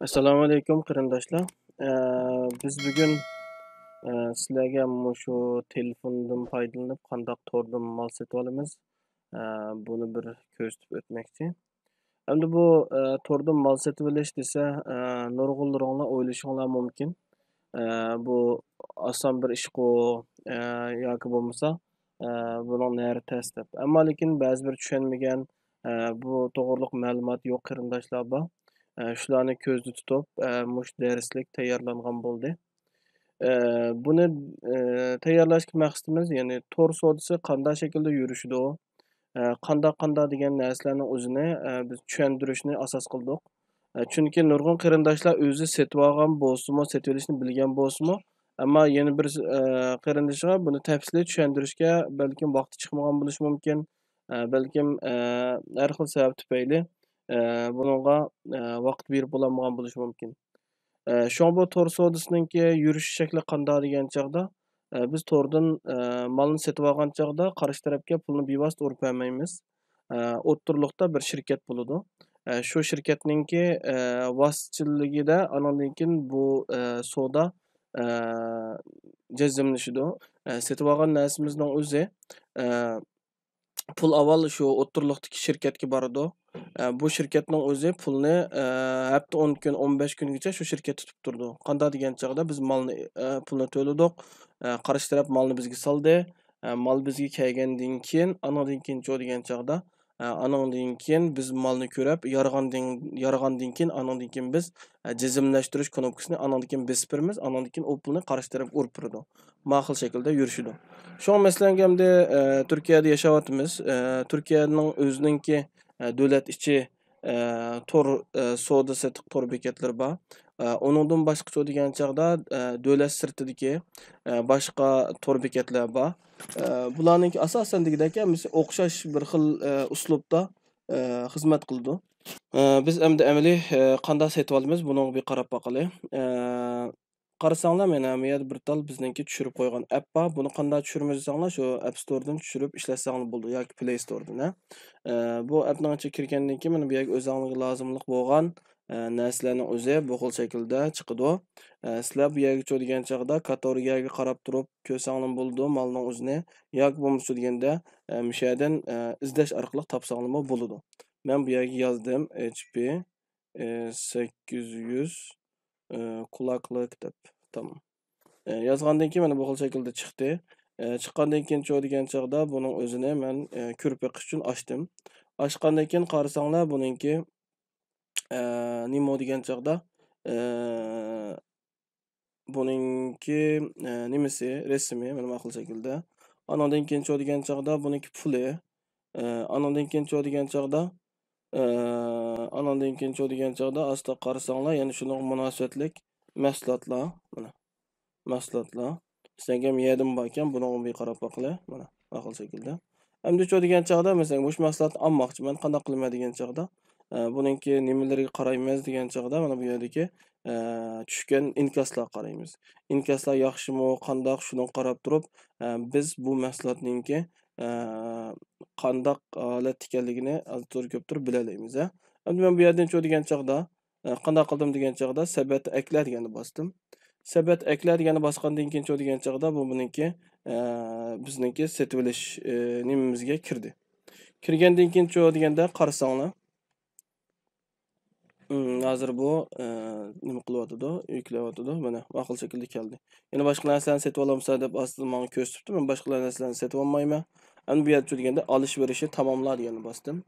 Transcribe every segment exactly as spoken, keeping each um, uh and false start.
ئەسسالامۇئەلەيكۇم قېرىنداشلار. ئە، بىز بۈگۈن، ئە، سىلەرگە مۇشۇ تېلېفوندىن پايدىلىنىپ قانداق توردىن مال سېتىۋالىمىز، ئە، بۇنى بىر كۆرسىتىپ ئۆتمەكچى. ئەمدى بۇ، ئە، توردىن مال سېتىۋېلىش دېسە، ئە، نۇرغۇنلىرىڭلار ئويلىشىڭلار مۇمكىن. ئە، بۇ ئاسان بىر ئىشقۇ، ئە، ياكى بولمىسا، ئە، بۇنىڭ نەرى تەس دەپ. ئەمما لېكىن بەزى بىر چۈشەنمىگەن، ئە، بۇ توغرىلىق مەلۇمات يوق قېرىنداشلار بار. ئە، شۇلارنى كۆزدە تۇتۇپ، ئە، مۇشۇ دەرسلىك تەييارلانغان بولدى. ئە، بۇنى، ئە، تەييارلاشتىكى مەقسىتىمىز، يەنى تور سودىسى قانداق شەكىلدە يۈرۈشىدۇ، ئە، قانداق، قانداق دېگەن نەرسىلەرنىڭ ئۆزىنى، ئە، بىز چۈشەندۈرۈشنى ئاساس قىلدۇق. ئە، چۈنكى نۇرغۇن قېرىنداشلار ئۆزى سېتىۋالغان بولسىمۇ، سېتىۋېلىشنى بىلگەن بولسىمۇ، ئەمما يەنە بىر، ئە، قېرىندىشىغا بۇنى تەپسىلىي چۈشەندۈرۈشكە بەلكىم ۋاقتى چىقمىغان بولۇشى مۇمكىن. ئە، بەلكىم، ئە، ھەر خىل سەۋەب تۈپەيلى، ئە، بۇنىڭغا، ئە، ۋاقىت بېرىپ بولالمىغان بولۇشى مۇمكىن. ئە، شۇڭا بۇ تور سودىسىنىڭكى يۈرۈش شەكلى قانداق دېگەن چاغدا، ئە، بىز توردىن، ئە، مالنى سېتىۋالغان چاغدا قارشى تەرەپكە پۇلنى بىۋاسىتە ئۇرۇپ بەرمەيمىز. ئە، ئوتتۇرىلىقتا بىر شىركەت بولىدۇ. ئە، شۇ شىركەتنىڭكى، ئە، ۋاسىتىچىلىكىدە ئانىڭدىن كېيىن بۇ، ئە، سودا، ئە، جەزملىشىدۇ. ئە، سېتىۋالغان نەرسىمىزنىڭ ئۆزى، ئە، پۇل ئاۋۋال شۇ ئوتتۇرىلىقتىكى شىركەتكە بارىدۇ. ئە، بۇ شىركەتنىڭ ئۆزى پۇلنى، ئە، ھەپتە ئون كۈن، ئون بەش كۈنگىچە شۇ شىركەت تۇتۇپ تۇرىدۇ. قانداق دېگەن چاغدا بىز مالنى، ئە، پۇلنى تۆلىدۇق، ئە، قارشى تەرەپ مالنى بىزگە سالدى. ئە، مال بىزگە كەلگەندىن كېيىن، ئانىڭدىن كېيىنچۇ دېگەن چاغدا، ئە، ئانىڭدىن كېيىن بىز مالنى كۆرۈپ، يارىغاندىن، يارىغاندىن كېيىن، ئانىڭدىن كېيىن بىز، ئە، جەزملەشتۈرۈش كۇنۇپكىسىنى ئانىڭدىن كېيىن بېسىپ بېرىمىز، ئانىڭدىن كېيىن ئۇ پۇلنى قارشى تەرەپكە ئۇرۇپ بېرىدۇ. ماقۇل شەكىلدە يۈرۈشىدۇ. شۇڭا مەسىلەن، ئەمدى، ئە، تۈركىيەدە ياشاۋاتىمىز. ئە، تۈركىيەنىڭ ئۆزىنىڭكى، ئە، دۆلەت ئىچى، ئە، تور، ئە، سودا سېتىق تور بېكەتلىرى بار. ئە، ئۇنىڭدىن باشقىچۇ دېگەن چاغدا، ئە، دۆلەت سىرتىدىكى، ئە، باشقا تور بېكەتلەر بار. ئە، بۇلارنىڭكى ئاساسەن دېگۈدەك ھەممىسى ئوخشاش بىر خىل، ئە، ئۇسلۇبتا، ئە، خىزمەت قىلىدۇ. ئە، بىز ئەمدى ئەمەلىي، ئە، قانداق سېتىۋالىمىز، بۇنىڭغا بىر قاراپ باقىلى. ئە، قارىساڭلار، مانا بۇ يەردە بىر تال بىزنىڭكى چۈشۈرۈپ قويغان ئەپ بار. بۇنى قانداق چۈشۈرىمىز دېسەڭلار، شۇ ئەپ ستوردىن چۈشۈرۈپ ئىشلەتسەڭلار بولىدۇ ياكى پلەي ستوردىن، ھە. ئە، بۇ ئەپنىڭ ئىچىگە كىرگەندىن كېيىن، مانا بۇ يەرگە ئۆزۈڭلارغا لازىملىق بولغان، ئە، نەرسىلەرنىڭ ئۆزى بۇ خىل شەكىلدە چىقىدۇ. ئە، سىلەر بۇ يەرگىچۇ دېگەن چاغدا كاتالوگىيەگە قاراپ تۇرۇپ كۆرسەڭلار بولىدۇ مالنىڭ ئۆزىنى. ياكى بولمىسا دېگەندە، ئە، مۇشۇ يەردىن، ئە، ئىزدەش ئارقىلىق تاپساڭلارمۇ بولىدۇ. مەن بۇ يەرگە يازدىم، ئېچ پى، ئە، سەككىز يۈز، ئە، قۇلاقلىق دەپ. تامام. ئە، يازغاندىن كېيىن مانا بۇ خىل شەكىلدە چىقتى. ئە، چىققاندىن كېيىنچۇ دېگەن چاغدا بۇنىڭ ئۆزىنى مەن، ئە، كۆرۈپ بېقىش ئۈچۈن ئاچتىم. ئاچقاندىن كېيىن قارىساڭلار بۇنىڭكى، ئە، نېمە دېگەن چاغدا، ئە، بۇنىڭكى، ئە، نېمىسى، رەسىمى، مانا ماقۇل شەكىلدە. ئانىڭدىن كېيىنچۇ دېگەن چاغدا بۇنىڭكى پۇلى، ئە، ئانىڭدىن كېيىنچۇ دېگەن چاغدا، ئە، ئانىڭدىن كېيىنچۇ دېگەن چاغدا ئاستا قارىساڭلار، يەنە شۇنىڭغا مۇناسىۋەتلىك مەھسۇلاتلار، مانا، مەھسۇلاتلار. سەنگەم يەدىن باركەن، بۇنىڭغا بىر قاراپ باقىلى، مانا، ماقۇل شەكىلدە. ئەمدىچۇ دېگەن چاغدا، مەسىلەن، مۇشۇ مەھسۇلاتنى ئالماقچىمەن، قانداق قىلىمەن دېگەن چاغدا، ئە، بۇنىڭكى نېمىلىرىگە قارايمىز دېگەن چاغدا، مانا بۇ يەردىكى، ئە، چۈشكەن ئىنكاسلارغا قارايمىز. ئىنكاسلار ياخشىمۇ، قانداق، شۇنىڭغا قاراپ تۇرۇپ، ئە، بىز بۇ مەھسۇلاتنىڭكى، ئە، قانداق ھالەتتە ئىكەنلىكىنى ئازدۇر كۆپتۇر بىلەلەيمىز، ھە. ئەمدى مەن بۇ يەردىنچۇ دېگەن چاغدا، ئە، قانداق قىلدىم دېگەن چاغدا، سەبەت ئەكلە دېگەننى باستىم. سەبەت ئەكلە دېگەننى باسقاندىن كېيىنچۇ دېگەن چاغدا، بۇ مېنىڭكى، ئە، بىزنىڭكى سېتىۋېلىش، ئە، نېمىمىزگە كىردى. كىرگەندىن كېيىنچۇ دېگەندە قارىساڭلار، ئىم، ھازىر بۇ، ئە، نېمە قىلىۋاتىدۇ؟ يۈكلەۋاتىدۇ. مانا، ماقۇل شەكىلدە كەلدى. يەنە باشقا نەرسىلەرنى سېتىۋالامسىز دەپ ئاستىدا ماڭا كۆرسىتىپتۇ. مەن باشقا نەرسىلەرنى سېتىۋالمايمەن. ئەمدى بۇ يەردىچۇ دېگەندە، ئالىشۋېرىشنى تاماملا دېگەننى باستىم.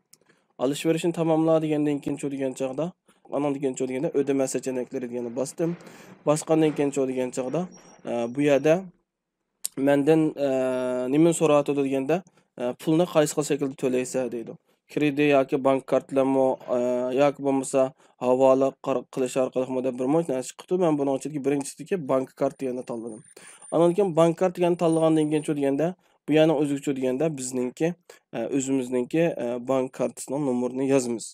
ئالىشۋېرىشنى تاماملا دېگەندىن كېيىنچۇ دېگەن چاغدا، ئانىڭدىن كېيىنچۇ دېگەندە، ئۆدىمە سەچەنەكلىرى دېگەننى باستىم. باسقاندىن كېيىنچۇ دېگەن چاغدا، ئە، بۇ يەردە مەندىن، ئە، نېمىنى سوراۋاتىدۇ دېگەندە، ئە، پۇلنى قايسى خىل شەكىلدە تۆلەيسەن دەيدۇ. كرېدىت ياكى بانكا كارتىلارمۇ، ئە، ياكى بولمىسا ھاۋالە قار-، قىلىش ئارقىلىقمۇ دەپ بىر مۇنچە نەرسە چىقىپتۇ. مەن بۇنىڭ ئىچىدىكى بىرىنچىسىدىكى بانكا كارتى دېگەننى تاللىدىم. ئانىڭدىن كېيىن بانكا كارتى دېگەننى تاللىغاندىن كېيىنچۇ دېگەندە، بۇ يەرنىڭ ئۆزىگىچۇ دېگەندە بىزنىڭكى، ئە، ئۆزىمىزنىڭكى، ئە، بانكا كارتىسىنىڭ نومۇرىنى يازىمىز.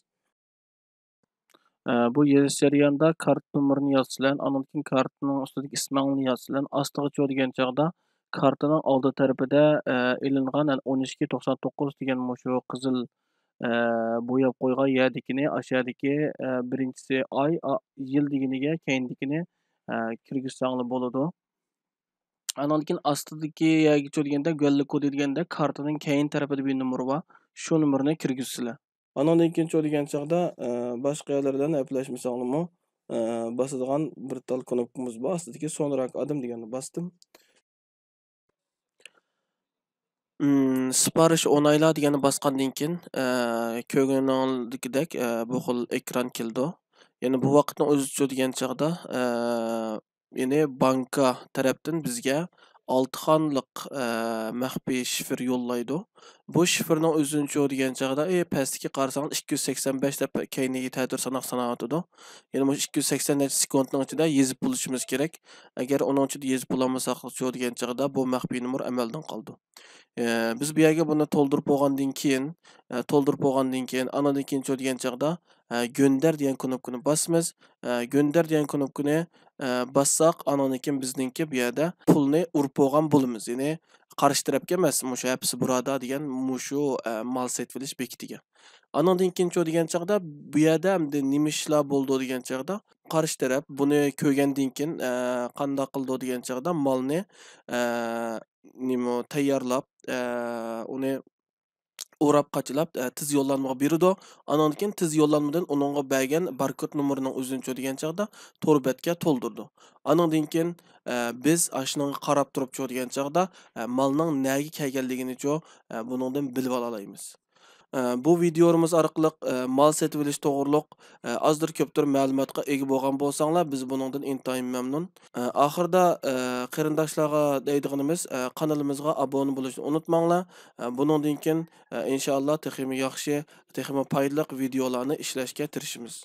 ئە، بۇ يېزىش جەريانىدا كارتا نومۇرىنى يازىسىلەر، ئاندىن كېيىن كارتىنىڭ ئۈستىدىكى ئىسمىڭلارنى يازىسىلەر، ئاستىغىچۇ دېگەن چاغدا كارتىنىڭ ئالدى تەرىپىدە، ئە، ئېلىنغان، يەنى ئون ئىككى توقسان توققۇز دېگەن مۇشۇ قىزىل، ئە، بوياپ قويغان يەردىكىنى، ئاشۇ يەردىكى، ئە، بىرىنچىسى ئاي، ئا، يىل دېگىنىگە كەينىدىكىنى، ئە، كىرگۈزسەڭلار بولىدۇ. ئانىڭدىن كېيىن ئاستىدىكى يەرگىچۇ دېگەندە، گۈەنلىكۇ دېگەندە كارتىنىڭ كەينى تەرىپىدە بىر نومۇر بار. شۇ نومۇرنى كىرگۈزىسىلەر. ئانىڭدىن كېيىنچۇ دېگەن چاغدا، ئە، باشقا يەرلەر بىلەن ئەپلەشمىسەڭلارمۇ، ئە، باسىدىغان بىر تال كنوپكىمىز بار. ئاستىدىكى سونراق ئادەم دېگەننى باستىم. ئىم، سىپارىش ئونايلا دېگەننى باسقاندىن كېيىن، ئە، كۆرگىنىڭدىكىدەك، ئە، بۇ خىل ئېكران كېلىدۇ. يەنى بۇ ۋاقىتنىڭ ئۆزىچۇ دېگەن چاغدا، ئە، يەنى بانكا تەرەپتىن بىزگە ئالتە خانلىق، ئە، مەخپىي شىفىر يوللايدۇ. بۇ شىفىرنىڭ ئۆزىنىچۇ دېگەن چاغدا، ئى، پەستىكى قارىساڭ، ئىككى يۈز سەكسەن بەش دەپ كەينىگە تەتۈر ساناق ساناۋاتىدۇ. يەنى مۇشۇ ئىككى يۈز سەكسەن نەچچە سېكۇنتنىڭ ئىچىدە يېزىپ بولۇشىمىز كېرەك. ئەگەر ئۇنىڭ ئىچىدە يېزىپ بولالمىساقچۇ دېگەن چاغدا بۇ مەخپىي نومۇر ئەمەلدىن قالىدۇ. ئى، بىز بۇ يەرگە بۇنى تولدۇرۇپ بولغاندىن كېيىن، ئە، تولدۇرۇپ بولغاندىن كېيىن، ئانىڭدىن كېيىنچۇ دېگەن چاغدا، ئە، گۆندەر دېگەن كنوپكىنى باسىمىز. ئە، گۆندەر دېگەن كنوپكىنى، ئە، باسساق، ئانىڭدىن كېيىن بىزنىڭكى بۇ يەردە پۇلنى ئۇرۇپ بولغان بولىمىز. يەنى قارشى تەرەپكە ئەمەس، مۇشۇ ھەپسى بۇرادا دېگەن مۇشۇ، ئە، مال سېتىۋېلىش بېكىتىگە. ئانىڭدىن كېيىنچۇ دېگەن چاغدا، بۇ يەردە ئەمدى نېمە ئىشلار بولىدۇ دېگەن چاغدا، قارشى تەرەپ بۇنى كۆرگەندىن كېيىن، ئە، قانداق قىلىدۇ دېگەن چاغدا، مالنى، ئە، نېمە، تەييارلاپ، ئە، ئۇنى ئوراپ قاچىلاپ، ئە، تېز يوللانمىغا بېرىدۇ. ئانىڭدىن كېيىن تېز يوللانمىدىن ئۇنىڭغا بەرگەن باركود نومۇرىنىڭ ئۆزىنىچۇ دېگەن چاغدا تور بەتكە تولدۇرىدۇ. ئانىڭدىن كېيىن، ئە، بىز ئاشۇنىڭغا قاراپ تۇرۇپچۇ دېگەن چاغدا، ئە، مالنىڭ نەگە كەلگەنلىكىنىچۇ، ئە، بۇنىڭدىن بىلىۋالالايمىز. ئە، بۇ ۋىدىيومىز ئارقىلىق، ئە، مال سېتىۋېلىش توغرۇلۇق، ئە، ئازدۇر كۆپتۇر مەلۇماتقا ئىگە بولغان بولساڭلار، بىز بۇنىڭدىن ئىنتايىن مەمنۇن. ئە، ئاخىرىدا، ئە، قېرىنداشلارغا دەيدىغىنىمىز، ئە، قانىلىمىزغا ئابۇنە بولۇشنى ئۇنتۇماڭلار. ئە، بۇنىڭدىن كېيىن، ئە، ئىنشائاللا تېخىمۇ ياخشى، تېخىمۇ پايدىلىق ۋىدىيولارنى ئىشلەشكە تىرىشىمىز.